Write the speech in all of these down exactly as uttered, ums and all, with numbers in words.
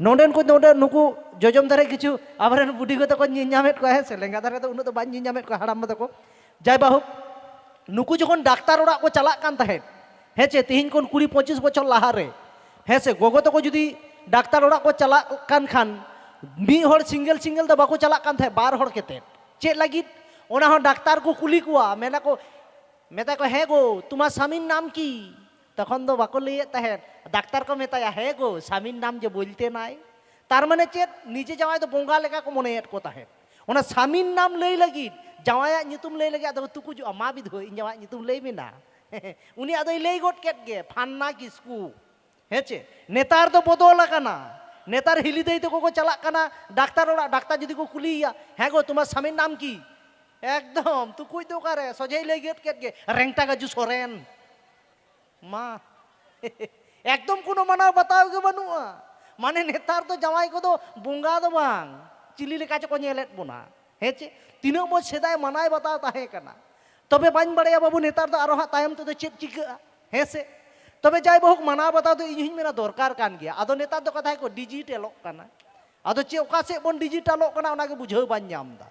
ᱱᱚᱰᱮᱱ ᱠᱚ, ᱱᱚᱰᱮ ᱱᱩᱠᱩ ᱡᱚᱡᱚᱢ ᱫᱷᱟᱨᱮ ᱠᱤᱪᱷᱩ ᱟᱵᱚᱨᱮᱱ ᱵᱩᱰᱷᱤ ᱜᱚ ᱛᱟᱠᱚ ᱧᱮᱞ ᱧᱟᱢᱮᱫ ᱠᱚᱣᱟ, ᱦᱮᱸ ᱥᱮ? ᱞᱮᱸᱜᱟ ᱫᱷᱟᱨᱮ ᱫᱚ ᱩᱱᱟᱹᱜ ᱫᱚ ᱵᱟᱹᱧ ᱧᱮᱞ ᱧᱟᱢᱮᱫ ᱠᱚᱣᱟ, ᱦᱟᱲᱟᱢ ᱵᱟ ᱛᱟᱠᱚ᱾ ᱡᱟᱭ ᱵᱟᱦᱳᱠ, ᱱᱩᱠᱩ ᱡᱚᱠᱷᱚᱱ ᱰᱟᱠᱛᱟᱨ ᱚᱲᱟᱜ ᱠᱚ ᱪᱟᱞᱟᱜ ᱠᱟᱱ ᱛᱟᱦᱮᱸᱫ, ᱦᱮᱸ ᱪᱮ, ᱛᱤᱦᱤᱧ ᱠᱷᱚᱱ ᱠᱩᱲᱤ ᱯᱚᱸᱪᱤᱥ ᱵᱚᱪᱷᱚᱨ ᱞᱟᱦᱟᱨᱮ, ᱦᱮᱸ ᱥᱮ, ᱜᱚᱜᱚ ᱛᱟᱠᱚ ᱡᱩᱫᱤ ᱰᱟᱠᱛᱟᱨ ᱚᱲᱟᱜ ᱠᱚ ᱪᱟᱞᱟᱜ ᱠᱟᱱ ᱠᱷᱟᱱ, ᱢᱤᱫ ᱦᱚᱲ ᱥᱤᱝᱜᱮᱞ ᱥᱤᱝᱜᱮᱞ ᱫᱚ ᱵᱟᱠᱚ ᱪᱟᱞᱟᱜ ᱠᱟᱱ ᱛᱟᱦᱮᱸᱫ, ᱵᱟᱨ ᱦᱚᱲ ᱠᱟᱛᱮᱫ᱾ ᱪᱮᱫ ᱞᱟᱹᱜᱤᱫ? ᱚᱱᱟ ᱦᱚᱸ ᱰᱟᱠᱛᱟᱨ ᱠᱚ ᱠᱩᱞᱤ ᱠᱚᱣᱟ, ᱢᱮᱱᱟ ᱠᱚ, ᱢᱮᱛᱟ ᱠᱚ, "ᱦᱮᱸ ᱜᱳ, ᱛᱩᱢᱟᱨ ᱥᱟᱢᱤᱨ ᱱᱟᱢ ᱠᱤ?" ᱛᱚᱠᱷᱚᱱ ᱫᱚ ᱵᱟᱠᱚ ᱞᱟᱹᱭᱮᱫ ᱛᱟᱦᱮᱸᱫ, ᱰᱟᱠᱛᱟᱨ ᱠᱚ ᱢᱮᱛᱟᱭᱟ, "ᱦᱮᱸ ᱜᱳ, ᱥᱟᱢᱤᱨ ᱱᱟᱢ ᱡᱮ ᱵᱳᱞᱛᱮ ᱱᱟᱭ", ᱛᱟᱨ ᱢᱟᱱᱮ ᱪᱮᱫ? ᱱᱤᱡᱮ ᱡᱟᱶᱟᱭ ᱫᱚ ᱵᱚᱸᱜᱟ ᱞᱮᱠᱟ ᱠᱚ ᱢᱚᱱᱮᱭᱮᱫ ᱠᱚ ᱛᱟᱦᱮᱸᱫ᱾ ᱚᱱᱟ ᱥᱟᱢᱤᱨ ᱱᱟᱢ ᱞᱟᱹᱭ ᱞᱟᱹᱜᱤᱫ, ᱡᱟᱶᱟᱭᱟᱜ ᱧᱩᱛᱩᱢ ᱞᱟᱹᱭ ᱞᱟᱹᱜᱤᱫ ᱟᱫᱚ ᱠᱚ ᱛᱩᱠᱩᱡᱚᱜᱼᱟ, "ᱢᱟ ᱵᱤᱫᱷᱩ, ᱤᱧ ᱡᱟᱶᱟᱭᱟᱜ ᱧᱩᱛᱩᱢ ᱞᱟᱹᱭ ᱢᱮ ᱱᱟ᱾" ᱩᱱᱤ ᱟᱫᱚᱭ ᱞᱟᱹᱭ ᱜᱚᱫ ᱠᱮᱫ ᱜᱮ, "ᱯᱷᱟᱱᱱᱟ ᱠᱤᱥᱠᱩ᱾" ᱦᱮᱸ ᱪᱮ? ᱱᱮᱛᱟᱨ ᱫᱚ ᱵᱚᱫᱚᱞ ᱟᱠᱟᱱᱟ᱾ ᱱᱮᱛᱟᱨ ᱦᱤᱞᱤ ᱫᱟᱹᱭ ᱛᱟᱠᱚ ᱠᱚ ᱪᱟᱞᱟᱜ ᱠᱟᱱᱟ ᱰᱟᱠᱛᱟᱨ ᱚᱲᱟᱜ, ᱰᱟᱠᱛᱟᱨ ᱡᱩᱫᱤ ᱠᱚ ᱠᱩᱞᱤᱭᱮᱭᱟ, "ᱦᱮᱸ ᱜᱳ, ᱛᱩᱢᱟᱨ ᱥᱟᱢᱤᱨ ᱱᱟᱢ ᱠᱤ?" ᱮᱠᱫᱚᱢ ᱛᱩᱠᱩᱡ ᱫᱚ ᱚᱠᱟᱨᱮ, ᱥᱚᱡᱷᱮᱭ ᱞᱟᱹᱭ ᱜᱚᱫ ᱠᱮᱫ ᱜᱮ, "ᱨᱮᱝᱴᱟ ᱜᱟᱡᱩ ᱥᱚᱨᱮᱱ᱾" ᱢᱟ᱾ ᱮᱠᱫᱚᱢ ᱠᱳᱱᱳ ᱢᱟᱱᱟᱣ ᱵᱟᱛᱟᱣ ᱜᱮ ᱵᱟᱹᱱᱩᱜᱼᱟ᱾ ᱢᱟᱱᱮ ᱱᱮᱛᱟᱨ ᱫᱚ ᱡᱟᱶᱟᱭ ᱠᱚᱫᱚ ᱵᱚᱸᱜᱟ ᱫᱚ ᱵᱟᱝ, ᱪᱤᱞᱤ ᱞᱮᱠᱟ ᱪᱚᱠᱚ ᱧᱮᱞᱮᱫ ᱵᱚᱱᱟ᱾ ᱦᱮᱸ ᱪᱮ? ᱛᱤᱱᱟᱹᱜ ᱢᱚᱡᱽ ᱥᱮᱫᱟᱭ ᱢᱟᱱᱟᱣ ᱵᱟᱛᱟᱣ ᱛᱟᱦᱮᱸ ᱠᱟᱱᱟ᱾ ᱛᱚᱵᱮ ᱵᱟᱹᱧ ᱵᱟᱲᱟᱭᱟ ᱵᱟᱹᱵᱩ, ᱱᱮᱛᱟᱨ ᱫᱚ ᱟᱨᱚ ᱦᱟᱸᱜ ᱛᱟᱭᱚᱢ ᱛᱮᱫᱚ ᱪᱮᱫ ᱪᱤᱠᱟᱹᱜᱼᱟ? ᱦᱮᱸ ᱥᱮ? ᱛᱚᱵᱮ ᱡᱟᱭ ᱵᱚᱦᱩᱠ, ᱢᱟᱱᱟᱣ ᱵᱟᱛᱟᱣ ᱫᱚ ᱤᱧ ᱦᱚᱸᱧ ᱢᱮᱱᱟ ᱫᱚᱨᱠᱟᱨ ᱠᱟᱱ ᱜᱮᱭᱟ᱾ ᱟᱫᱚ ᱱᱮᱛᱟᱨ ᱫᱚ ᱠᱟᱛᱷᱟ ᱠᱚ ᱰᱤᱡᱤᱴᱮᱞᱚᱜ ᱠᱟᱱᱟ᱾ ᱟᱫᱚ ᱪᱮᱫ, ᱚᱠᱟ ᱥᱮᱫ ᱵᱚᱱ ᱰᱤᱡᱤᱴᱟᱞᱚᱜ ᱠᱟᱱᱟ, ᱚᱱᱟᱜᱮ ᱵᱩᱡᱷᱟᱹᱣ ᱵᱟᱹᱧ ᱧᱟᱢ ᱮᱫᱟ᱾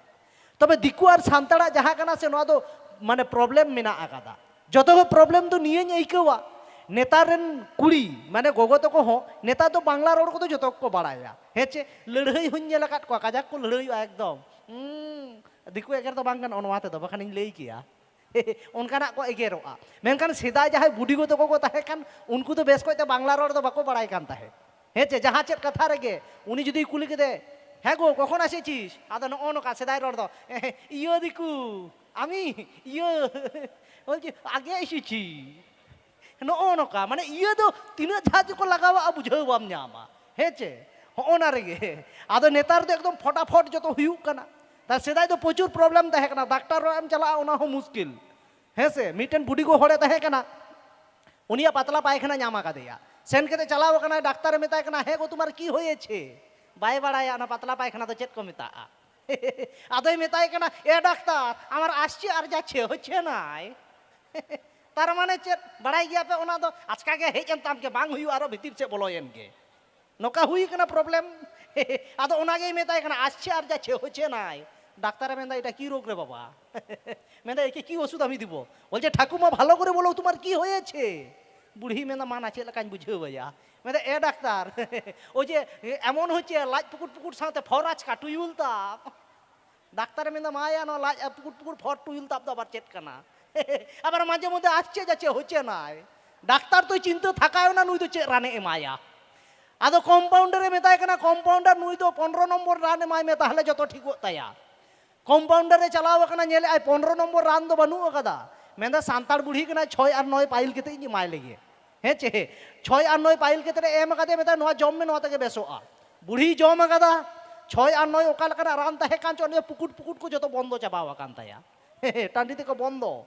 ᱛᱚᱵᱮ ᱫᱤᱠᱩ ᱟᱨ ᱥᱟᱱᱛᱟᱲᱟᱜ ᱡᱟᱦᱟᱸ ᱠᱟᱱᱟ ᱥᱮ, ᱱᱚᱣᱟ ᱫᱚ ᱢᱟᱱᱮ ᱯᱨᱚᱵᱞᱮᱢ ᱢᱮᱱᱟᱜ ᱟᱠᱟᱫᱟ᱾ ᱡᱚᱛᱚ ᱠᱷᱚᱱ ᱯᱨᱚᱵᱞᱮᱢ ᱫᱚ ᱱᱤᱭᱟᱹᱧ ᱟᱹᱭᱠᱟᱹᱣᱟ, ᱱᱮᱛᱟᱨ ᱨᱮᱱ ᱠᱩᱲᱤ, ᱢᱟᱱᱮ ᱜᱚᱜᱚ ᱛᱟᱠᱚ ᱦᱚᱸ ᱱᱮᱛᱟᱨ ᱫᱚ ᱵᱟᱝᱞᱟ ᱨᱚᱲ ᱠᱚᱫᱚ ᱡᱚᱛᱚ ᱠᱚ ᱵᱟᱲᱟᱭᱟ᱾ ᱦᱮᱸ ᱪᱮ? ᱞᱟᱹᱲᱦᱟᱹᱭ ᱦᱚᱸᱧ ᱧᱮᱞ ᱟᱠᱟᱫ ᱠᱚᱣᱟ, ᱠᱟᱡᱟᱠ ᱠᱚ ᱞᱟᱹᱲᱦᱟᱹᱭᱚᱜᱼᱟ ᱮᱠᱫᱚᱢ᱾ ᱦᱩᱸ, ᱫᱤᱠᱩ ᱮᱜᱮᱨ ᱫᱚ ᱵᱟᱝ ᱜᱟᱱᱚᱜᱼᱟ ᱱᱚᱣᱟ ᱛᱮᱫᱚ, ᱵᱟᱠᱷᱟᱱᱤᱧ ᱞᱟᱹᱭ ᱠᱮᱭᱟ᱾ ᱚᱱᱠᱟᱱᱟᱜ ᱠᱚ ᱮᱜᱮᱨᱚᱜᱼᱟ᱾ ᱢᱮᱱᱠᱷᱟᱱ ᱥᱮᱫᱟᱭ ᱡᱟᱦᱟᱸᱭ ᱵᱩᱰᱷᱤ ᱜᱚ ᱛᱟᱠᱚ ᱠᱚ ᱛᱟᱦᱮᱸ ᱠᱟᱱ, ᱩᱱᱠᱩ ᱫᱚ ᱵᱮᱥ ᱠᱚᱡ ᱛᱮ ᱵᱟᱝᱞᱟ ᱨᱚᱲ ᱫᱚ ᱵᱟᱠᱚ ᱵᱟᱲᱟᱭ ᱠᱟᱱ ᱛᱟᱦᱮᱸᱫ᱾ ᱦᱮᱸ ᱪᱮ? ᱡᱟᱦᱟᱸ ᱪᱮᱫ ᱠᱟᱛᱷᱟ ᱨᱮᱜᱮ ᱩᱱᱤ ᱡᱩᱫᱤᱭ ᱠᱩᱞᱤ ᱠᱮᱫᱮ, "ᱦᱮᱸ ᱜᱳ, ᱠᱚᱠᱷᱚᱱ ᱮᱥᱮᱪᱤᱥ?" ᱟᱫᱚ ᱱᱚᱜᱼᱚ ᱱᱚᱝᱠᱟ ᱥᱮᱫᱟᱭ ᱨᱚᱲ ᱫᱚ, "ᱤᱭᱟᱹ ᱫᱤᱠᱩ, ᱟᱢᱤ, ᱤᱭᱟᱹ, ᱵᱚᱞᱪᱤ, ᱟᱜᱮ ᱮᱥᱮᱪᱤ᱾" ᱱᱚᱜᱼᱚ ᱱᱚᱝᱠᱟ, ᱢᱟᱱᱮ ᱤᱭᱟᱹ ᱫᱚ ᱛᱤᱱᱟᱹᱜ ᱫᱷᱟᱣ ᱪᱚᱠᱚ ᱞᱟᱜᱟᱣᱟ, ᱵᱩᱡᱷᱟᱹᱣ ᱵᱟᱢ ᱧᱟᱢᱟ᱾ ᱦᱮᱸ ᱪᱮ? ᱦᱚᱸᱜᱼᱚ ᱱᱟ ᱨᱮᱜᱮ᱾ ᱟᱫᱚ ᱱᱮᱛᱟᱨ ᱫᱚ ᱮᱠᱫᱚᱢ ᱯᱷᱚᱴᱟᱯᱷᱚᱴ ᱡᱚᱛᱚ ᱦᱩᱭᱩᱜ ᱠᱟᱱᱟ᱾ ᱛᱟ ᱥᱮᱫᱟᱭ ᱫᱚ ᱯᱨᱚᱪᱩᱨ ᱯᱨᱚᱵᱞᱮᱢ ᱛᱟᱦᱮᱸ ᱠᱟᱱᱟ, ᱰᱟᱠᱛᱟᱨ ᱚᱲᱟᱜ ᱮᱢ ᱪᱟᱞᱟᱜᱼᱟ, ᱚᱱᱟ ᱦᱚᱸ ᱢᱩᱥᱠᱤᱞ᱾ ᱦᱮᱸ ᱥᱮ? ᱢᱤᱫᱴᱮᱱ ᱵᱩᱰᱷᱤ ᱜᱚ ᱦᱚᱲᱮ ᱛᱟᱦᱮᱸ ᱠᱟᱱᱟ, ᱩᱱᱤᱭᱟᱜ ᱯᱟᱛᱞᱟ ᱯᱟᱭᱠᱷᱟᱱᱟ ᱧᱟᱢ ᱟᱠᱟᱫᱮᱭᱟ᱾ ᱥᱮᱱ ᱠᱟᱛᱮ ᱪᱟᱞᱟᱣ ᱟᱠᱟᱱᱟᱭ, ᱰᱟᱠᱛᱟᱨᱮ ᱢᱮᱛᱟᱭ ᱠᱟᱱᱟ, "ᱦᱮᱸ ᱜᱳ, ᱛᱩᱢᱟᱨ ᱠᱤ ᱦᱚᱭᱮᱪᱷᱮ?" ᱵᱟᱭ ᱵᱟᱲᱟᱭᱟ ᱚᱱᱟ ᱯᱟᱛᱞᱟ ᱯᱟᱭᱠᱷᱟᱱᱟ ᱫᱚ ᱪᱮᱫ ᱠᱚ ᱢᱮᱛᱟᱜᱼᱟ᱾ ᱟᱫᱚᱭ ᱢᱮᱛᱟᱭ ᱠᱟᱱᱟ, "ᱮ ᱰᱟᱠᱛᱟᱨ, ᱟᱢᱟᱨ ᱟᱥᱪᱷᱮ ᱟᱨ ᱡᱟᱪᱷᱮ ᱦᱚᱪᱷᱮ ᱱᱟᱭ?" ᱛᱟᱨ ᱢᱟᱱᱮ ᱪᱮᱫ? ᱵᱟᱲᱟᱭ ᱜᱮᱭᱟ ᱯᱮ, ᱚᱱᱟ ᱫᱚ ᱟᱪᱠᱟ ᱜᱮ ᱦᱮᱡ ᱮᱱ ᱛᱟᱢ ᱜᱮ, ᱵᱟᱝ ᱦᱩᱭᱩᱜᱼᱟ, ᱟᱨᱚ ᱵᱷᱤᱛᱤᱨ ᱥᱮᱫ ᱵᱚᱞᱚᱭᱮᱱ ᱜᱮ᱾ ᱱᱚᱝᱠᱟ ᱦᱩᱭ ᱠᱟᱱᱟ ᱯᱨᱚᱵᱞᱮᱢ᱾ ᱟᱫᱚ ᱚᱱᱟᱜᱮᱭ ᱢᱮᱛᱟᱭ ᱠᱟᱱᱟ, "ᱟᱥᱪᱷᱮ ᱟᱨ ᱡᱟᱪᱷᱮ ᱦᱚᱪᱷᱮ ᱱᱟᱭ?" ᱰᱟᱠᱛᱟᱨᱮ ᱢᱮᱱᱫᱟ, "এটা কি রোগ রে বাবা?" ᱢᱮᱱᱫᱟ, "একে কি ওষুধ আমি দিব?" বলছে, "ঠাকুমা, ভালো করে বলো, তোমার কি হয়েছে?" ᱵᱩᱲᱦᱤ ᱢᱮᱱᱫᱟ, "ᱢᱟ ᱱᱟ, ᱪᱮᱫ ᱞᱮᱠᱟᱧ ᱵᱩᱡᱷᱟᱹᱣ ᱟᱭᱟ?" ᱢᱮᱱᱫᱟ, "ᱮ ᱰᱟᱠᱛᱟᱨ, ᱳᱭ ᱡᱮ ᱮᱢᱚᱱ ᱦᱚᱪᱪᱷᱮ, ᱞᱟᱡ ᱯᱩᱠᱩᱴ ᱯᱩᱠᱩᱴ ᱥᱟᱶᱛᱮ ᱯᱷᱚᱨᱟᱪ ᱠᱟᱴᱩᱭᱩᱞ ᱛᱟᱢ᱾ ᱰᱟᱠᱛᱟᱨᱮ ᱢᱮᱱᱫᱟ, ᱢᱟᱭᱟ, ᱱᱚᱣᱟ ᱞᱟᱡ ᱯᱩᱠᱩᱴ ᱯᱩᱠᱩᱴ ᱯᱷᱚᱨ ᱴᱩᱭᱩᱞ ᱛᱟᱵ ᱫᱚ ᱟᱵᱟᱨ ᱪᱮᱫ ᱠᱟᱱᱟ?" ᱟᱵᱟᱨ ᱢᱟᱡᱷᱮ ᱢᱚᱫᱽᱫᱷᱮ ᱟᱥᱪᱷᱮ ᱡᱟᱪᱷᱮ ᱦᱚᱪᱪᱷᱮ ᱱᱟᱭ᱾ ᱰᱟᱠᱛᱟᱨ ᱛᱚᱭ ᱪᱤᱱᱛᱟᱹ ᱛᱷᱟᱠᱟᱭᱚᱱᱟ, ᱱᱩᱭ ᱫᱚ ᱪᱮᱫ ᱨᱟᱱᱮ ᱮᱢᱟᱭᱟ᱾ ᱟᱫᱚ ᱠᱚᱢᱯᱟᱣᱩᱱᱰᱟᱨᱮ ᱢᱮᱛᱟᱭ ᱠᱟᱱᱟ, "ᱠᱚᱢᱯᱟᱣᱩᱱᱰᱟᱨ, ᱱᱩᱭ ᱫᱚ ᱯᱚᱱᱨᱚ ᱱᱚᱢᱵᱚᱨ ᱨᱟᱱ ᱮᱢᱟᱭ ᱢᱮ, ᱛᱟᱦᱞᱮ ᱡᱚᱛᱚ ᱴᱷᱤᱠᱚᱜ ᱛᱟᱭᱟ᱾" ᱠᱚᱢᱯᱟᱣᱩᱱᱰᱟᱨᱮ ᱪᱟᱞᱟᱣ ᱟᱠᱟᱱᱟ, ᱧᱮᱞᱮᱫ ᱟᱭ ᱯᱚᱱᱨᱚ ᱱᱚᱢᱵᱚᱨ ᱨᱟᱱ ᱫᱚ ᱵᱟᱹᱱᱩᱜ ᱟᱠᱟᱫᱟ᱾ ᱢᱮᱱᱫᱟ, "ᱥᱟᱱᱛᱟᱲ ᱵᱩᱲᱦᱤ ᱠᱟᱱᱟᱭ, ᱪᱷᱚᱭ ᱟᱨ ᱱᱚᱭ ᱯᱟᱭᱤᱞ ᱠᱟᱛᱮ ᱤᱧ ᱮᱢᱟᱭ ᱞᱮᱜᱮ᱾ ᱦᱮᱸ ᱪᱮ? ᱪᱷᱚᱭ ᱟᱨ ᱱᱚᱭ ᱯᱟᱭᱤᱞ ᱠᱟᱛᱮ ᱮᱢ ᱟᱠᱟᱫᱮ, ᱢᱮᱛᱟᱭ, 'ᱱᱚᱣᱟ ᱡᱚᱢ ᱢᱮ, ᱱᱚᱣᱟ ᱛᱮᱜᱮ ᱵᱮᱥᱚᱜᱼᱟ.'" ᱵᱩᱲᱦᱤᱭ ᱡᱚᱢ ᱟᱠᱟᱫᱟ᱾ ᱪᱷᱚᱭ ᱟᱨ ᱱᱚᱭ ᱚᱠᱟ ᱞᱮᱠᱟᱱᱟᱜ ᱨᱟᱱ ᱛᱟᱦᱮᱸ ᱠᱟᱱ ᱪᱚ, ᱩᱱᱤ ᱫᱚ ᱯᱩᱠᱩᱴ ᱯᱩᱠᱩᱴ ᱠᱚ ᱡᱚᱛᱚ ᱵᱚᱱᱫᱚ ᱪᱟᱵᱟᱣ ᱟᱠᱟᱱ ᱛᱟᱭᱟ᱾ ᱴᱟᱺᱰᱤ ᱛᱮᱠᱚ ᱵᱚᱱᱫᱚ᱾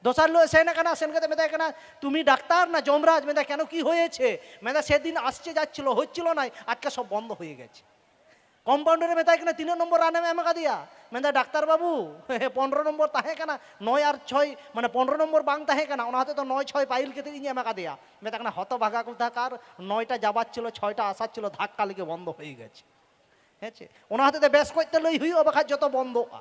ᱫᱚᱥᱟᱨ ᱦᱤᱞᱳᱜ ᱮ ᱥᱮᱱ ᱟᱠᱟᱱᱟ, ᱥᱮᱱ ᱠᱟᱛᱮ ᱢᱮᱛᱟᱭ ᱠᱟᱱᱟ, "তুমি ডাক্তার না যমরাজ?" ᱢᱮᱱᱫᱟ, "কেন, কি হয়েছে?" ᱢᱮᱱᱫᱟ, "সেদিন আসছে যাচ্ছিল, হচ্ছিল না, আজকে সব বন্ধ হয়ে গেছে।" ᱠᱚᱢᱯᱟᱣᱩᱱᱰᱟᱨᱮ ᱢᱮᱛᱟᱭ ᱠᱟᱱᱟ, "ᱛᱤᱱᱟᱹᱜ ᱱᱚᱢᱵᱚᱨ ᱨᱟᱱᱮᱢ ᱮᱢ ᱟᱠᱟᱫᱮᱭᱟ?" ᱢᱮᱱᱫᱟ, "ᱰᱟᱠᱛᱟᱨ ᱵᱟᱹᱵᱩ, ᱯᱚᱱᱨᱚ ᱱᱚᱢᱵᱚᱨ ᱛᱟᱦᱮᱸ ᱠᱟᱱᱟ, ᱱᱚᱭ ᱟᱨ ᱪᱷᱚᱭ, ᱢᱟᱱᱮ ᱯᱚᱱᱨᱚ ᱱᱚᱢᱵᱚᱨ ᱵᱟᱝ ᱛᱟᱦᱮᱸ ᱠᱟᱱᱟ, ᱚᱱᱟ ᱦᱚᱛᱮᱡ ᱛᱮ ᱱᱚᱭ ᱪᱷᱚᱭ ᱯᱟᱭᱤᱞ ᱠᱟᱛᱮ ᱤᱧ ᱮᱢ ᱟᱠᱟᱫᱮᱭᱟ᱾" ᱢᱮᱛᱟᱜ ᱠᱟᱱᱟ, "ᱦᱚᱛᱚ ᱵᱷᱟᱜᱟ ᱠᱚ ᱛᱟᱦᱮᱸ ᱠᱟᱨ, ᱱᱚᱭᱴᱟ ᱡᱟᱵᱟᱪ ᱪᱤᱞᱚ, ᱪᱷᱚᱭᱴᱟ ᱟᱥᱟ ᱪᱤᱞᱚ, ᱫᱷᱟᱠᱠᱟ ᱞᱮᱜᱮ ᱵᱚᱱᱫᱚ ᱦᱩᱭ ᱜᱮᱪᱷᱮ᱾" ᱦᱮᱸ ᱪᱮ? ᱚᱱᱟ ᱦᱚᱛᱮᱡ ᱛᱮ ᱵᱮᱥ ᱠᱚᱡ ᱛᱮ ᱞᱟᱹᱭ ᱦᱩᱭᱩᱜᱼᱟ, ᱵᱟᱠᱷᱟᱡ ᱡᱚᱛᱚ ᱵᱚᱱᱫᱚᱜᱼᱟ᱾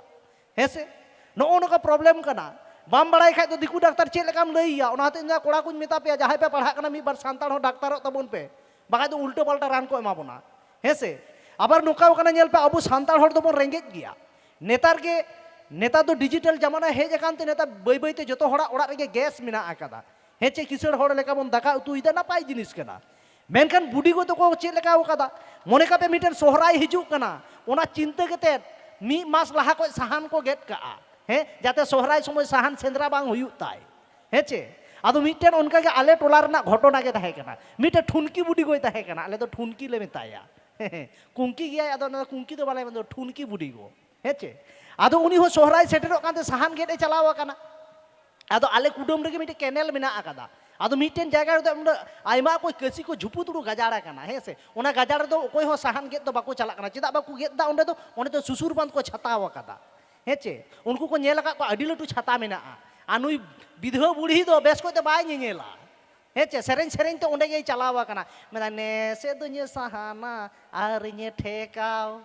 ᱦᱮᱸ ᱥᱮ? ᱱᱚᱜᱼᱚ ᱱᱚᱝᱠᱟ ᱯᱨᱚᱵᱞᱮᱢ ᱠᱟᱱᱟ᱾ ᱵᱟᱢ ᱵᱟᱲᱟᱭ ᱠᱷᱟᱡ ᱫᱚ ᱫᱤᱠᱩ ᱰᱟᱠᱛᱟᱨ ᱪᱮᱫ ᱞᱮᱠᱟᱢ ᱞᱟᱹᱭ ᱟᱭᱟ? ᱚᱱᱟ ᱦᱚᱛᱮᱡ ᱛᱮ ᱠᱚᱲᱟ ᱠᱚᱧ ᱢᱮᱛᱟ ᱯᱮᱭᱟ, ᱡᱟᱦᱟᱸᱭ ᱯᱮ ᱯᱟᱲᱦᱟᱜ ᱠᱟᱱᱟ, ᱢᱤᱫ ᱵᱟᱨ ᱥᱟᱱᱛᱟᱲ ᱦᱚᱸ ᱰᱟᱠᱛᱟᱨᱚᱜ ᱛᱟᱵᱚᱱ ᱯᱮ, ᱵᱟᱠᱷᱟᱡ ᱫᱚ ᱩᱞᱴᱟᱹ ᱯᱟᱞᱴᱟ ᱨᱟᱱ ᱠᱚ ᱮᱢᱟ ᱵᱚᱱᱟ᱾ ᱦᱮᱸ ᱥᱮ? ᱟᱵᱟᱨ ᱱᱚᱝᱠᱟ ᱠᱟᱱᱟ, ᱧᱮᱞ ᱯᱮ, ᱟᱵᱚ ᱥᱟᱱᱛᱟᱲ ᱦᱚᱲ ᱫᱚᱵᱚᱱ ᱨᱮᱸᱜᱮᱡ ᱜᱮᱭᱟ᱾ ᱱᱮᱛᱟᱨ ᱜᱮ, ᱱᱮᱛᱟᱨ ᱫᱚ ᱰᱤᱡᱤᱴᱟᱞ ᱡᱟᱢᱟᱱᱟ ᱦᱮᱡ ᱟᱠᱟᱱ ᱛᱮ ᱱᱮᱛᱟᱨ ᱵᱟᱹᱭ ᱵᱟᱹᱭ ᱛᱮ ᱡᱚᱛᱚ ᱦᱚᱲᱟᱜ ᱚᱲᱟᱜ ᱨᱮᱜᱮ ᱜᱮᱥ ᱢᱮᱱᱟᱜ ᱟᱠᱟᱫᱟ᱾ ᱦᱮᱸ ᱪᱮ? ᱠᱤᱥᱟᱹᱬ ᱦᱚᱲ ᱞᱮᱠᱟ ᱵᱚᱱ ᱫᱟᱠᱟ ᱩᱛᱩᱭᱮᱫᱟ, ᱱᱟᱯᱟᱭ ᱡᱤᱱᱤᱥ ᱠᱟᱱᱟ᱾ ᱢᱮᱱᱠᱷᱟᱱ ᱵᱩᱰᱤ ᱜᱚ ᱛᱟᱠᱚ ᱪᱮᱫ ᱞᱮᱠᱟ ᱟᱠᱟᱫᱟ? ᱢᱚᱱᱮ ᱠᱟᱜ ᱯᱮ, ᱢᱤᱫᱴᱮᱱ ᱥᱚᱦᱨᱟᱭ ᱦᱤᱡᱩᱜ ᱠᱟᱱᱟ, ᱚᱱᱟ ᱪᱤᱱᱛᱟᱹ ᱠᱟᱛᱮᱫ ᱢᱤᱫ ᱢᱟᱥ ᱞᱟᱦᱟ ᱠᱷᱚᱱ ᱥᱟᱦᱟᱱ ᱠᱚ ᱜᱮᱫ ᱠᱟᱜᱼᱟ, ᱦᱮᱸ, ᱡᱟᱛᱮ ᱥᱚᱦᱨᱟᱭ ᱥᱚᱢᱚᱭ ᱥᱟᱦᱟᱱ ᱥᱮᱸᱫᱽᱨᱟ ᱵᱟᱝ ᱦᱩᱭᱩᱜ ᱛᱟᱭ᱾ ᱦᱮᱸ ᱪᱮ? ᱟᱫᱚ ᱢᱤᱫᱴᱮᱱ ᱚᱱᱠᱟ ᱜᱮ ᱟᱞᱮ ᱴᱚᱞᱟ ᱨᱮᱱᱟᱜ ᱜᱷᱚᱴᱚᱱᱟ ᱜᱮ ᱛᱟᱦᱮᱸ ᱠᱟᱱᱟ᱾ ᱢᱤᱫᱴᱮᱱ ᱴᱷᱩᱱᱠᱤ ᱵᱩᱰᱤ ᱜᱚᱭ ᱛᱟᱦᱮᱸ ᱠᱟᱱᱟ, ᱟᱞᱮ ᱫᱚ ᱴᱷᱩᱱᱠᱤ ᱞᱮ ᱢᱮᱛᱟᱭᱟ᱾ ᱠᱩᱝᱠᱤ ᱜᱮᱭᱟᱭ, ᱟᱫᱚ ᱚᱱᱟ ᱫᱚ ᱠᱩᱝᱠᱤ ᱫᱚ ᱵᱟᱞᱮ ᱢᱮᱱᱫᱟ, ᱴᱷᱩᱱᱠᱤ ᱵᱩᱰᱤ ᱜᱚ᱾ ᱦᱮᱸ ᱪᱮ? ᱟᱫᱚ ᱩᱱᱤ ᱦᱚᱸ ᱥᱚᱦᱨᱟᱭ ᱥᱮᱴᱮᱨᱚᱜ ᱠᱟᱱᱛᱮ ᱥᱟᱦᱟᱱ ᱜᱮᱫ ᱮ ᱪᱟᱞᱟᱣ ᱟᱠᱟᱱᱟ᱾ ᱟᱫᱚ ᱟᱞᱮ ᱠᱩᱰᱟᱹᱢ ᱨᱮᱜᱮ ᱢᱤᱫᱴᱮᱱ ᱠᱮᱱᱮᱞ ᱢᱮᱱᱟᱜ ᱟᱠᱟᱫᱟ᱾ ᱟᱫᱚ ᱢᱤᱫᱴᱮᱱ ᱡᱟᱭᱜᱟ ᱨᱮᱫᱚ ᱚᱸᱰᱮ ᱟᱭᱢᱟ ᱚᱠᱚᱭ ᱠᱟᱹᱥᱤ ᱠᱚ ᱡᱷᱩᱯᱩ ᱛᱩᱲᱩ ᱜᱟᱡᱟᱲ ᱟᱠᱟᱱᱟ, ᱦᱮᱸ ᱥᱮ? ᱚᱱᱟ ᱜᱟᱡᱟᱲ ᱨᱮᱫᱚ ᱚᱠᱚᱭ ᱦᱚᱸ ᱥᱟᱦᱟᱱ ᱜᱮᱫ ᱫᱚ ᱵᱟᱠᱚ ᱪᱟᱞᱟᱜ ᱠᱟᱱᱟ᱾ ᱪᱮᱫᱟᱜ ᱵᱟᱠᱚ ᱜᱮᱫ ᱮᱫᱟ? ᱚᱸᱰᱮ ᱫᱚ, ᱚᱸᱰᱮ ᱫᱚ ᱥᱩᱥᱩᱨ ᱵᱟᱸᱫᱷ ᱠᱚ ᱪᱷᱟᱛᱟᱣ ᱟᱠᱟᱫᱟ, ᱦᱮᱸ ᱪᱮ? ᱩᱱᱠᱩ ᱠᱚ ᱧᱮᱞ ᱟᱠᱟᱫ ᱠᱚᱣᱟ, ᱟᱹᱰᱤ ᱞᱟᱹᱴᱩ ᱪᱷᱟᱛᱟ ᱢᱮᱱᱟᱜᱼᱟ᱾ ᱟᱨ ᱱᱩᱭ ᱵᱤᱫᱷᱣᱟᱹ ᱵᱩᱲᱦᱤ ᱫᱚ ᱵᱮᱥ ᱠᱚᱡ ᱛᱮ ᱵᱟᱭ ᱧᱮᱧᱮᱞᱟ᱾ ᱦᱮᱸ ᱪᱮ? ᱥᱮᱨᱮᱧ ᱥᱮᱨᱮᱧ ᱛᱮ ᱚᱸᱰᱮ ᱜᱮᱭ ᱪᱟᱞᱟᱣ ᱟᱠᱟᱱᱟ᱾ ᱢᱮᱱᱟ, "ᱱᱮᱥᱮ ᱫᱩᱧ ᱥᱟᱦᱟᱱᱟ ᱟᱨᱤᱧ ᱴᱷᱮᱠᱟᱣ",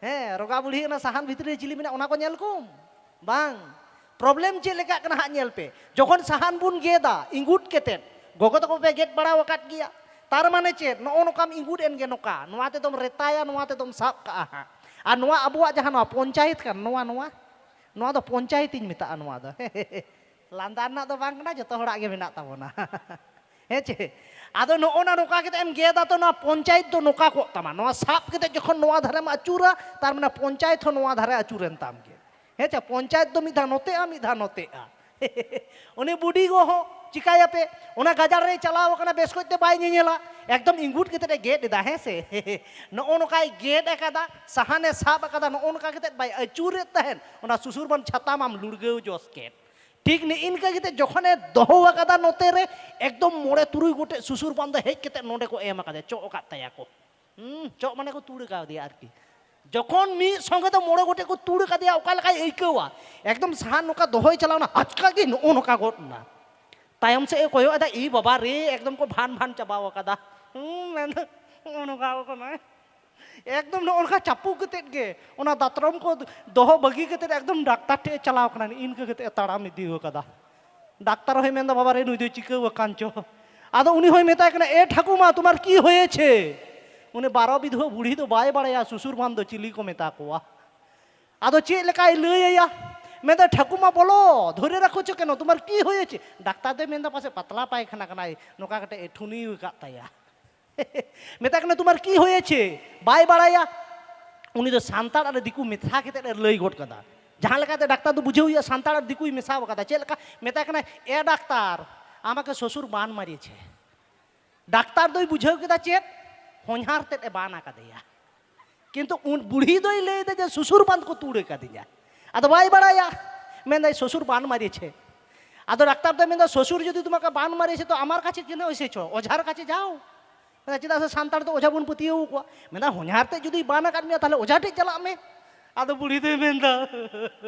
ᱦᱮᱸ, ᱨᱚᱜᱟ ᱵᱩᱲᱦᱤ ᱚᱱᱟ ᱥᱟᱦᱟᱱ ᱵᱷᱤᱛᱨᱤ ᱨᱮ ᱪᱤᱞᱤ ᱢᱮᱱᱟᱜ, ᱚᱱᱟ ᱠᱚ ᱧᱮᱞ ᱠᱚᱢ? ᱵᱟᱝ᱾ ᱯᱨᱚᱵᱞᱮᱢ ᱪᱮᱫ ᱞᱮᱠᱟᱜ ᱠᱟᱱᱟ ᱦᱟᱸᱜ, ᱧᱮᱞ ᱯᱮ᱾ ᱡᱚᱠᱷᱚᱱ ᱥᱟᱦᱟᱱ ᱵᱚᱱ ᱜᱮᱫᱟ, ᱤᱸᱜᱩᱫ ᱠᱟᱛᱮᱫ, ᱜᱚᱜᱚ ᱛᱟᱠᱚ ᱯᱮ ᱜᱮᱫ ᱵᱟᱲᱟ ᱟᱠᱟᱫ ᱜᱮᱭᱟ᱾ ᱛᱟᱨ ᱢᱟᱱᱮ ᱪᱮᱫ? ᱱᱚᱜᱼᱚ ᱱᱚᱝᱠᱟᱢ ᱤᱸᱜᱩᱫ ᱮᱱ ᱜᱮ, ᱱᱚᱝᱠᱟ, ᱱᱚᱣᱟ ᱛᱮᱫᱚᱢ ᱨᱮᱛᱟᱭᱟ, ᱱᱚᱣᱟ ᱛᱮᱫᱚᱢ ᱥᱟᱵ ᱠᱟᱜᱼᱟ ᱦᱟᱸᱜ᱾ ᱟᱨ ᱱᱚᱣᱟ ᱟᱵᱚᱣᱟᱜ ᱡᱟᱦᱟᱸ ᱱᱚᱣᱟ ᱯᱚᱧᱪᱟᱭᱮᱛ ᱠᱟᱱ, ᱱᱚᱣᱟ, ᱱᱚᱣᱟ, ᱱᱚᱣᱟ ᱫᱚ ᱯᱚᱧᱪᱟᱭᱮᱛ ᱤᱧ ᱢᱮᱛᱟᱜᱼᱟ ᱱᱚᱣᱟ ᱫᱚ᱾ ᱞᱟᱸᱫᱟ ᱨᱮᱱᱟᱜ ᱫᱚ ᱵᱟᱝ ᱠᱟᱱᱟ, ᱡᱚᱛᱚ ᱦᱚᱲᱟᱜ ᱜᱮ ᱢᱮᱱᱟᱜ ᱛᱟᱵᱚᱱᱟ᱾ ᱦᱮᱸ ᱪᱮ? ᱟᱫᱚ ᱱᱚᱜᱼᱚ ᱱᱟ ᱱᱚᱝᱠᱟ ᱠᱟᱛᱮ ᱮᱢ ᱜᱮᱫᱟ, ᱛᱚ ᱱᱚᱣᱟ ᱯᱚᱧᱪᱟᱭᱮᱛ ᱫᱚ ᱱᱚᱝᱠᱟ ᱠᱚᱜ ᱛᱟᱢᱟ᱾ ᱱᱚᱣᱟ ᱥᱟᱵ ᱠᱟᱛᱮ ᱡᱚᱠᱷᱚᱱ ᱱᱚᱣᱟ ᱫᱷᱟᱨᱮᱢ ᱟᱹᱪᱩᱨᱟ, ᱛᱟᱨ ᱢᱟᱱᱮ ᱯᱚᱧᱪᱟᱭᱮᱛ ᱦᱚᱸ ᱱᱚᱣᱟ ᱫᱷᱟᱨᱮ ᱟᱹᱪᱩᱨᱮᱱ ᱛᱟᱢ ᱜᱮ᱾ ᱦᱮᱸ ᱪᱮ? ᱯᱚᱧᱪᱟᱭᱮᱛ ᱫᱚ ᱢᱤᱫ ᱫᱷᱟᱣ ᱱᱚᱛᱮᱜᱼᱟ, ᱢᱤᱫ ᱫᱷᱟᱣ ᱱᱚᱛᱮᱜᱼᱟ᱾ ᱩᱱᱤ ᱵᱩᱰᱤ ᱜᱚ ᱦᱚᱸ ᱪᱤᱠᱟᱹᱭᱟᱯᱮ? ᱚᱱᱟ ᱜᱟᱡᱟᱲ ᱨᱮᱭ ᱪᱟᱞᱟᱣ ᱟᱠᱟᱱᱟ, ᱵᱮᱥ ᱠᱚᱡ ᱛᱮ ᱵᱟᱭ ᱧᱮᱧᱮᱞᱟ, ᱮᱠᱫᱚᱢ ᱤᱸᱜᱩᱫ ᱠᱟᱛᱮ ᱮ ᱜᱮᱫ ᱮᱫᱟ, ᱦᱮᱸ ᱥᱮ? ᱱᱚᱜᱼᱚ ᱱᱚᱝᱠᱟᱭ ᱜᱮᱫ ᱟᱠᱟᱫᱟ, ᱥᱟᱦᱟᱱᱮ ᱥᱟᱵ ᱟᱠᱟᱫᱟ, ᱱᱚᱜᱼᱚ ᱱᱚᱝᱠᱟ ᱠᱟᱛᱮ ᱵᱟᱭ ᱟᱹᱪᱩᱨᱮᱫ ᱛᱟᱦᱮᱸᱫ, ᱚᱱᱟ ᱥᱩᱥᱩᱨ ᱵᱟᱱ ᱪᱷᱟᱛᱟ ᱢᱟᱢ ᱞᱩᱲᱜᱟᱹᱣ ᱡᱚᱥ ᱠᱮᱫ᱾ ᱴᱷᱤᱠ ᱱᱤᱜ ᱤᱱᱠᱟᱹ ᱠᱟᱛᱮ ᱡᱚᱠᱷᱚᱱᱮ ᱫᱚᱦᱚ ᱟᱠᱟᱫᱟ ᱱᱚᱛᱮ ᱨᱮ, ᱮᱠᱫᱚᱢ ᱢᱚᱬᱮ ᱛᱩᱨᱩᱭ ᱜᱚᱴᱮᱡ ᱥᱩᱥᱩᱨ ᱵᱟᱱ ᱫᱚ ᱦᱮᱡ ᱠᱟᱛᱮ ᱱᱚᱰᱮ ᱠᱚ ᱮᱢ ᱟᱠᱟᱫᱮᱭᱟ, ᱪᱚᱜ ᱟᱠᱟᱫ ᱛᱟᱭᱟ ᱠᱚ᱾ ᱦᱩᱸ, ᱪᱚᱜ ᱢᱟᱱᱮ ᱠᱚ ᱛᱩᱲ ᱠᱟᱣᱫᱮᱭᱟ ᱟᱨᱠᱤ᱾ ᱡᱚᱠᱷᱚᱱ ᱢᱤᱫ ᱥᱚᱸᱜᱮ ᱛᱮ ᱢᱚᱬᱮ ᱜᱚᱴᱮᱡ ᱠᱚ ᱛᱩᱲ ᱠᱟᱫᱮᱭᱟ, ᱚᱠᱟ ᱞᱮᱠᱟᱭ ᱟᱹᱭᱠᱟᱹᱣᱟ? ᱮᱠᱫᱚᱢ ᱥᱟᱦᱟᱱ ᱱᱚᱝᱠᱟ ᱫᱚᱦᱚᱭ ᱪᱟᱞᱟᱣ ᱱᱟ, ᱟᱪᱠᱟ ᱜᱮ ᱱᱚᱜᱼᱚ ᱱᱚᱝᱠᱟ ᱜᱚᱫ ᱱᱟ᱾ ᱛᱟᱭᱚᱢ ᱥᱮᱫ ᱮ ᱠᱚᱭᱚᱜ ᱮᱫᱟ, ᱤ ᱵᱟᱵᱟ ᱨᱮ, ᱮᱠᱫᱚᱢ ᱠᱚ ᱵᱷᱟᱱ ᱵᱷᱟᱱ ᱪᱟᱵᱟᱣ ᱟᱠᱟᱫᱟ᱾ ᱦᱩᱸ, ᱢᱮᱱᱫᱟ, ᱱᱚᱜᱼᱚ ᱱᱚᱝᱠᱟ ᱠᱟᱱᱟ᱾ ᱮᱠᱫᱚᱢ ᱱᱚᱜᱼᱚ ᱱᱚᱝᱠᱟ ᱪᱟᱯᱚ ᱠᱟᱛᱮᱫ ᱜᱮ ᱚᱱᱟ ᱫᱟᱛᱨᱚᱢ ᱠᱚ ᱫᱚᱦᱚ ᱵᱟᱹᱜᱤ ᱠᱟᱛᱮᱫ ᱮᱠᱫᱚᱢ ᱰᱟᱠᱛᱟᱨ ᱴᱷᱮᱡ ᱮ ᱪᱟᱞᱟᱣ ᱠᱟᱱᱟ, ᱤᱱᱠᱟᱹ ᱠᱟᱛᱮᱫ ᱮ ᱛᱟᱲᱟᱢ ᱤᱫᱤ ᱟᱠᱟᱫᱟ᱾ ᱰᱟᱠᱛᱟᱨ ᱦᱚᱸᱭ ᱢᱮᱱᱫᱟ, "ᱵᱟᱵᱟ ᱨᱮ, ᱱᱩᱭ ᱫᱚᱭ ᱪᱤᱠᱟᱹᱣ ᱟᱠᱟᱱ ᱪᱚ?" ᱟᱫᱚ ᱩᱱᱤ ᱦᱚᱸᱭ ᱢᱮᱛᱟᱭ ᱠᱟᱱᱟ, "ᱮ ᱴᱷᱟᱹᱠᱩᱢᱟ, ᱛᱳᱢᱟᱨ ᱠᱤ ᱦᱚᱭᱮᱪᱷᱮ?" ᱩᱱᱤ ᱵᱟᱨᱚ ᱵᱤᱫᱷᱣᱟᱹ ᱵᱩᱲᱦᱤ ᱫᱚ ᱵᱟᱭ ᱵᱟᱲᱟᱭᱟ ᱥᱩᱥᱩᱨ ᱵᱟᱱ ᱫᱚ ᱪᱤᱞᱤ ᱠᱚ ᱢᱮᱛᱟ ᱠᱚᱣᱟ᱾ ᱟᱫᱚ ᱪᱮᱫ ᱞᱮᱠᱟᱭ ᱞᱟᱹᱭ ᱟᱭᱟ? ᱢᱮᱱᱫᱟ, "ᱴᱷᱟᱹᱠᱩᱢᱟ ᱵᱚᱞᱚ, ᱫᱷᱚᱨᱮ ᱨᱟᱠᱷᱚ ᱪᱚ ᱠᱮᱱᱚ, ᱛᱳᱢᱟᱨ ᱠᱤ ᱦᱚᱭᱮᱪᱷᱮ?" ᱰᱟᱠᱛᱟᱨ ᱫᱚᱭ ᱢᱮᱱᱫᱟ, "ᱯᱟᱥᱮᱡ ᱯᱟᱛᱞᱟ ᱯᱟᱭᱠᱷᱟᱱᱟ ᱠᱟᱱᱟᱭ, ᱱᱚᱝᱠᱟ ᱠᱟᱛᱮ ᱮ ᱴᱷᱩᱱᱤ ᱟᱠᱟᱫ ᱛᱟᱭᱟ᱾" ᱢᱮᱛᱟᱭ ᱠᱟᱱᱟ, "ᱛᱳᱢᱟᱨ ᱠᱤ ᱦᱚᱭᱮᱪᱷᱮ?" ᱵᱟᱭ ᱵᱟᱲᱟᱭᱟ᱾ ᱩᱱᱤ ᱫᱚ ᱥᱟᱱᱛᱟᱲ ᱟᱨ ᱫᱤᱠᱩ ᱢᱮᱥᱟ ᱠᱟᱛᱮᱫ ᱮ ᱞᱟᱹᱭ ᱜᱚᱫ ᱠᱟᱫᱟ᱾ ᱡᱟᱦᱟᱸ ᱞᱮᱠᱟᱛᱮ ᱰᱟᱠᱛᱟᱨ ᱫᱚ ᱵᱩᱡᱷᱟᱹᱣ ᱦᱩᱭᱩᱜᱼᱟ, ᱥᱟᱱᱛᱟᱲ ᱟᱨ ᱫᱤᱠᱩᱭ ᱢᱮᱥᱟ ᱟᱠᱟᱫᱟ᱾ ᱪᱮᱫ ᱞᱮᱠᱟ? ᱢᱮᱛᱟᱭ ᱠᱟᱱᱟ, "ᱮ ᱰᱟᱠᱛᱟᱨ, ᱟᱢᱟᱠᱮ ᱥᱚᱥᱩᱨ ᱵᱟᱱ ᱢᱟᱨᱮᱪᱷᱮ?" ᱰᱟᱠᱛᱟᱨ ᱫᱚᱭ ᱵᱩᱡᱷᱟᱹᱣ ᱠᱮᱫᱟ ᱪᱮᱫ? ᱦᱚᱧᱦᱟᱨ ᱛᱮᱫ ᱮ ᱵᱟᱱ ᱟᱠᱟᱫᱮᱭᱟ᱾ ᱠᱤᱱᱛᱩ ᱩᱱ ᱵᱩᱲᱦᱤ ᱫᱚᱭ ᱞᱟᱹᱭ ᱮᱫᱟ ᱡᱮ ᱥᱩᱥᱩᱨ ᱵᱟᱱ ᱠᱚ ᱛᱩᱲ ᱟᱠᱟᱫᱤᱧᱟ᱾ ᱟᱫᱚ ᱵᱟᱭ ᱵᱟᱲᱟᱭᱟ, ᱢᱮᱱᱫᱟᱭ, "ᱥᱚᱥᱩᱨ ᱵᱟᱱ ᱢᱟᱨᱮᱪᱷᱮ?" ᱟᱫᱚ ᱰᱟᱠᱛᱟᱨ ᱫᱚᱭ ᱢᱮᱱᱫᱟ, "ᱥᱚᱥᱩᱨ ᱡᱩᱫᱤ ᱛᱳᱢᱟᱨ ᱠᱟ ᱵᱟᱱ ᱢᱟᱨᱮᱪᱷᱮ ᱛᱚ ᱟᱢᱟᱨ ᱠᱟᱪᱷᱮ ᱠᱮᱱᱮ ᱮᱥᱮᱪᱷᱚ, ᱚᱡᱷᱟᱨ ᱠᱟᱪᱷᱮ ᱡᱟᱣ᱾" ᱢᱮᱱᱫᱟ, ᱪᱮᱫᱟᱜ ᱥᱮ ᱥᱟᱱᱛᱟᱲ ᱫᱚ ᱚᱡᱷᱟ ᱵᱚᱱ ᱯᱟᱹᱛᱭᱟᱹᱣ ᱟᱠᱚᱣᱟ᱾ ᱢᱮᱱᱫᱟ, "ᱦᱚᱧᱦᱟᱨ ᱛᱮ ᱡᱩᱫᱤ ᱵᱟᱱ ᱟᱠᱟᱫ ᱢᱮᱭᱟ, ᱛᱟᱦᱞᱮ ᱚᱡᱷᱟ ᱴᱷᱮᱡ ᱪᱟᱞᱟᱜ ᱢᱮ᱾" ᱟᱫᱚ ᱵᱩᱲᱦᱤ ᱫᱚᱭ ᱢᱮᱱᱫᱟ,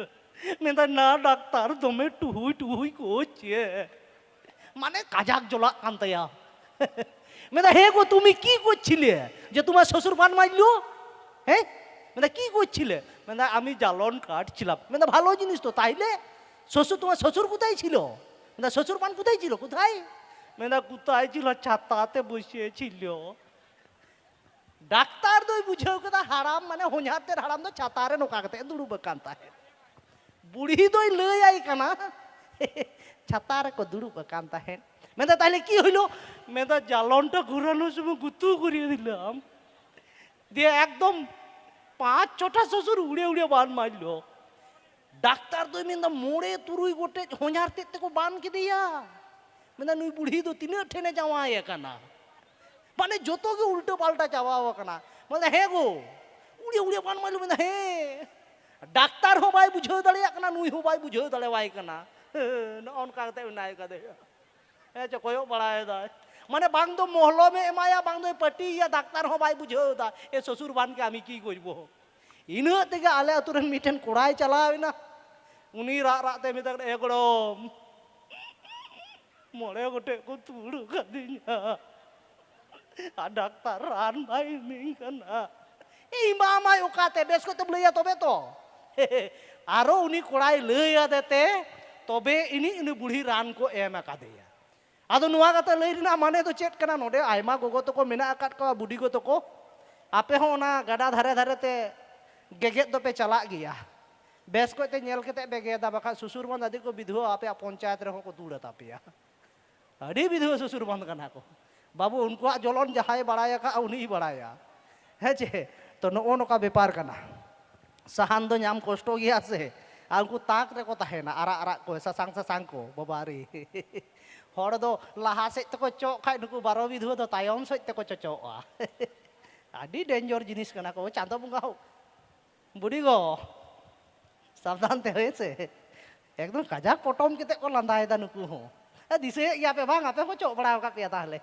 ᱢᱮᱱᱫᱟ, "ᱱᱟ ᱰᱟᱠᱛᱟᱨ, ᱫᱚᱢᱮ ᱴᱩᱦᱩᱭ ᱴᱩᱦᱩᱭ ᱠᱚ ᱪᱮᱫ?" ᱢᱟᱱᱮ ᱠᱟᱡᱟᱠ ᱡᱚᱞᱟᱜ ᱠᱟᱱ ᱛᱟᱭᱟ᱾ ᱢᱮᱱᱫᱟ, হে গো, তুমি কি করছিলে যে তোমার শ্বশুর বান মারলো? হ্যাঁ? মেয়েদা, কি করছিলে? মেয়েদা, আমি জ্বালন কাটছিলাম। মেয়েদা, ভালো জিনিস তো। তাইলে শ্বশুর, তোমার শ্বশুর কোথায় ছিল? মেয়েদা, শ্বশুর বান কোথায় ছিল? কোথায়? মেয়েদা, কোথায় ছিল? ছাতাতে বসেছিল। ᱰᱟᱠᱛᱟᱨ ᱫᱚᱭ ᱵᱩᱡᱷᱟᱹᱣ ᱠᱮᱫᱟ, ᱦᱟᱲᱟᱢ, ᱢᱟᱱᱮ ᱦᱚᱧᱦᱟᱨ ᱛᱮᱫ ᱦᱟᱲᱟᱢ ᱫᱚ ᱪᱷᱟᱛᱟ ᱨᱮ ᱱᱚᱝᱠᱟ ᱠᱟᱛᱮ ᱫᱩᱲᱩᱵ ᱟᱠᱟᱱ ᱛᱟᱦᱮᱸᱫ᱾ ᱵᱩᱲᱦᱤ ᱫᱚᱭ ᱞᱟᱹᱭᱟᱭ ᱠᱟᱱᱟ, ᱪᱷᱟᱛᱟ ᱨᱮᱠᱚ ᱫᱩᱲᱩᱵ ᱟᱠᱟᱱ ᱛᱟᱦᱮᱸᱫ᱾ ᱢᱮᱱᱫᱟ, ᱛᱟᱦᱞᱮ ᱠᱤ ᱦᱩᱭᱞᱚ? ᱢᱮᱱᱫᱟ, জ্বালনটা ঘোরানোর সময় গুঁতো ঘুরিয়ে দিলাম, দিয়ে একদম পাঁচ ছটা শ্বশুর উড়ে উড়ে বান মারলো। ᱰᱟᱠᱛᱟᱨ ᱫᱚᱭ ᱢᱮᱱᱫᱟ, ᱢᱚᱬᱮ ᱛᱩᱨᱩᱭ ᱜᱚᱴᱮᱡ ᱦᱚᱧᱦᱟᱨ ᱛᱮᱫ ᱛᱮᱠᱚ ᱵᱟᱱ ᱠᱮᱫᱮᱭᱟ᱾ ᱢᱮᱱᱫᱟ, ᱱᱩᱭ ᱵᱩᱲᱦᱤ ᱫᱚ ᱛᱤᱱᱟᱹᱜ ᱴᱷᱮᱱᱮ ᱡᱟᱶᱟᱭ ᱟᱠᱟᱱᱟ? ᱢᱟᱱᱮ ᱡᱚᱛᱚ ᱜᱮ ᱩᱞᱴᱟᱹ ᱯᱟᱞᱴᱟ ᱪᱟᱵᱟᱣ ᱟᱠᱟᱱᱟ᱾ ᱢᱮᱱᱫᱟ, ᱦᱮᱸ ᱜᱳ, ᱩᱲᱤᱭᱟ ᱩᱲᱤᱭᱟ ᱵᱟᱱ ᱢᱟᱭᱞᱩ᱾ ᱢᱮᱱᱫᱟ, ᱦᱮᱸ᱾ ᱰᱟᱠᱛᱟᱨ ᱦᱚᱸ ᱵᱟᱭ ᱵᱩᱡᱷᱟᱹᱣ ᱫᱟᱲᱮᱭᱟᱜ ᱠᱟᱱᱟ, ᱱᱩᱭ ᱦᱚᱸ ᱵᱟᱭ ᱵᱩᱡᱷᱟᱹᱣ ᱫᱟᱲᱮᱣᱟᱭ ᱠᱟᱱᱟ᱾ ᱱᱚᱜᱼᱚ ᱱᱚᱝᱠᱟ ᱠᱟᱛᱮ ᱢᱮᱱᱟᱭ ᱠᱟᱫᱮᱭᱟ᱾ ᱦᱮᱸ ᱪᱮ, ᱠᱚᱭᱚᱜ ᱵᱟᱲᱟᱭᱮᱫᱟᱭ᱾ ᱢᱟᱱᱮ ᱵᱟᱝ ᱫᱚ ᱢᱚᱦᱞᱚᱢᱮ ᱮᱢᱟᱭᱟ, ᱵᱟᱝ ᱫᱚᱭ ᱯᱟᱹᱴᱤᱭᱮᱭᱟ, ᱰᱟᱠᱛᱟᱨ ᱦᱚᱸ ᱵᱟᱭ ᱵᱩᱡᱷᱟᱹᱣ ᱮᱫᱟ᱾ ᱮ ᱥᱚᱥᱩᱨ ᱵᱟᱱ ᱠᱮ ᱟᱢᱤ ᱠᱤ ᱠᱚᱨᱵᱚ? ᱤᱱᱟᱹᱜ ᱛᱮᱜᱮ ᱟᱞᱮ ᱟᱹᱛᱩ ᱨᱮᱱ ᱢᱤᱫᱴᱮᱱ ᱠᱚᱲᱟᱭ ᱪᱟᱞᱟᱣ ᱮᱱᱟ᱾ ᱩᱱᱤ ᱨᱟᱜ ᱨᱟᱜ ᱛᱮ ᱢᱮᱛᱟᱭ ᱠᱟᱱᱟ, ᱮ ᱜᱚᱲᱚᱢ, ᱢᱚᱬᱮ ᱜᱚᱴᱮᱡ ᱠᱚ ᱛᱩᱲ ᱠᱟᱫᱤᱧᱟ᱾ ᱟᱨ ᱰᱟᱠᱛᱟᱨ ᱨᱟᱱ ᱵᱟᱭ ᱤᱢᱟᱹᱧ ᱠᱟᱱᱟ᱾ ᱮ, ᱮᱢᱟᱢᱟᱭ ᱚᱠᱟᱛᱮ? ᱵᱮᱥ ᱠᱚᱡ ᱛᱮᱢ ᱞᱟᱹᱭᱟ ᱛᱚᱵᱮ ᱛᱚ᱾ ᱟᱨᱚ ᱩᱱᱤ ᱠᱚᱲᱟᱭ ᱞᱟᱹᱭ ᱟᱫᱮ ᱛᱮ ᱛᱚᱵᱮ ᱤᱱᱤᱡ ᱩᱱᱤ ᱵᱩᱲᱦᱤ ᱨᱟᱱ ᱠᱚ ᱮᱢ ᱟᱠᱟᱫᱮᱭᱟ᱾ ᱟᱫᱚ ᱱᱚᱣᱟ ᱠᱟᱛᱷᱟ ᱞᱟᱹᱭ ᱨᱮᱱᱟᱜ ᱢᱟᱱᱮ ᱫᱚ ᱪᱮᱫ ᱠᱟᱱᱟ? ᱱᱚᱰᱮ ᱟᱭᱢᱟ ᱜᱚᱜᱚ ᱛᱟᱠᱚ ᱢᱮᱱᱟᱜ ᱟᱠᱟᱫ ᱠᱚᱣᱟ, ᱵᱩᱰᱤ ᱜᱚ ᱛᱟᱠᱚ, ᱟᱯᱮ ᱦᱚᱸ ᱚᱱᱟ ᱜᱟᱰᱟ ᱫᱷᱟᱨᱮ ᱫᱷᱟᱨᱮ ᱛᱮ ᱜᱮᱜᱮᱫ ᱫᱚᱯᱮ ᱪᱟᱞᱟᱜ ᱜᱮᱭᱟ᱾ ᱵᱮᱥ ᱠᱚᱡ ᱛᱮ ᱧᱮᱞ ᱠᱟᱛᱮ ᱯᱮ ᱜᱮᱫᱟ, ᱵᱟᱠᱷᱟᱡ ᱥᱩᱥᱩᱨ ᱵᱟᱸᱫ ᱟᱹᱰᱤ ᱠᱚ ᱵᱤᱫᱷᱩᱣᱟ, ᱟᱯᱮᱭᱟᱜ ᱯᱚᱧᱪᱟᱭᱮᱛ ᱨᱮᱦᱚᱸ ᱠᱚ ᱫᱩᱲ ᱟᱛᱟᱯᱮᱭᱟ᱾ ᱟᱹᱰᱤ ᱵᱤᱫᱷᱩᱣᱟᱹ ᱥᱩᱥᱩᱨ ᱵᱟᱸᱫ ᱠᱟᱱᱟ ᱠᱚ᱾ ᱵᱟᱹᱵᱩ, ᱩᱱᱠᱩᱣᱟᱜ ᱡᱚᱞᱚᱱ ᱡᱟᱦᱟᱸᱭ ᱵᱟᱲᱟᱭ ᱟᱠᱟᱫᱼᱟ, ᱩᱱᱤᱭ ᱵᱟᱲᱟᱭᱟ᱾ ᱦᱮᱸ ᱪᱮ? ᱛᱚ, ᱱᱚᱜᱼᱚ ᱱᱚᱝᱠᱟ ᱵᱮᱯᱟᱨ ᱠᱟᱱᱟ᱾ ᱥᱟᱦᱟᱱ ᱫᱚ ᱧᱟᱢ ᱠᱚᱥᱴᱚ ᱜᱮᱭᱟ ᱥᱮ᱾ ᱟᱨ ᱩᱱᱠᱩ ᱛᱟᱠ ᱨᱮᱠᱚ ᱛᱟᱦᱮᱱᱟ, ᱟᱨᱟᱜ ᱟᱨᱟᱜ ᱠᱚ, ᱥᱟᱥᱟᱝ ᱥᱟᱥᱟᱝ ᱠᱚ, ᱵᱟᱵᱟ ᱨᱮ᱾ ᱦᱚᱲ ᱫᱚ ᱞᱟᱦᱟ ᱥᱮᱫ ᱛᱮᱠᱚ ᱪᱚᱜ ᱠᱷᱟᱡ, ᱱᱩᱠᱩ ᱵᱟᱨᱚ ᱵᱤᱫᱷᱩᱣᱟᱹ ᱫᱚ ᱛᱟᱭᱚᱢ ᱥᱮᱫ ᱛᱮᱠᱚ ᱪᱚᱪᱚᱜᱼᱟ᱾ ᱟᱹᱰᱤ ᱰᱮᱧᱡᱚᱨ ᱡᱤᱱᱤᱥ ᱠᱟᱱᱟ ᱠᱚ, ᱪᱟᱸᱫᱚ ᱵᱚᱸᱜᱟ ᱦᱳ᱾ ᱵᱩᱰᱤ ᱜᱚ, ᱥᱟᱵᱫᱷᱟᱱ ᱛᱮ, ᱦᱳᱭ ᱥᱮ᱾ ᱮᱠᱫᱚᱢ ᱠᱟᱡᱟᱠ ᱯᱚᱴᱚᱢ ᱠᱟᱛᱮ ᱠᱚ ᱞᱟᱸᱫᱟᱭᱮᱫᱟ ᱱᱩᱠᱩ ᱦᱚᱸ᱾ ᱦᱮᱸ, ᱫᱤᱥᱟᱹᱭᱮᱫ ᱜᱮᱭᱟ ᱯᱮ ᱵᱟᱝ? ᱟᱯᱮ ᱦᱚᱸᱠᱚ ᱪᱚᱜ ᱵᱟᱲᱟ ᱟᱠᱟᱫ ᱯᱮᱭᱟ ᱛᱟᱦᱞᱮ᱾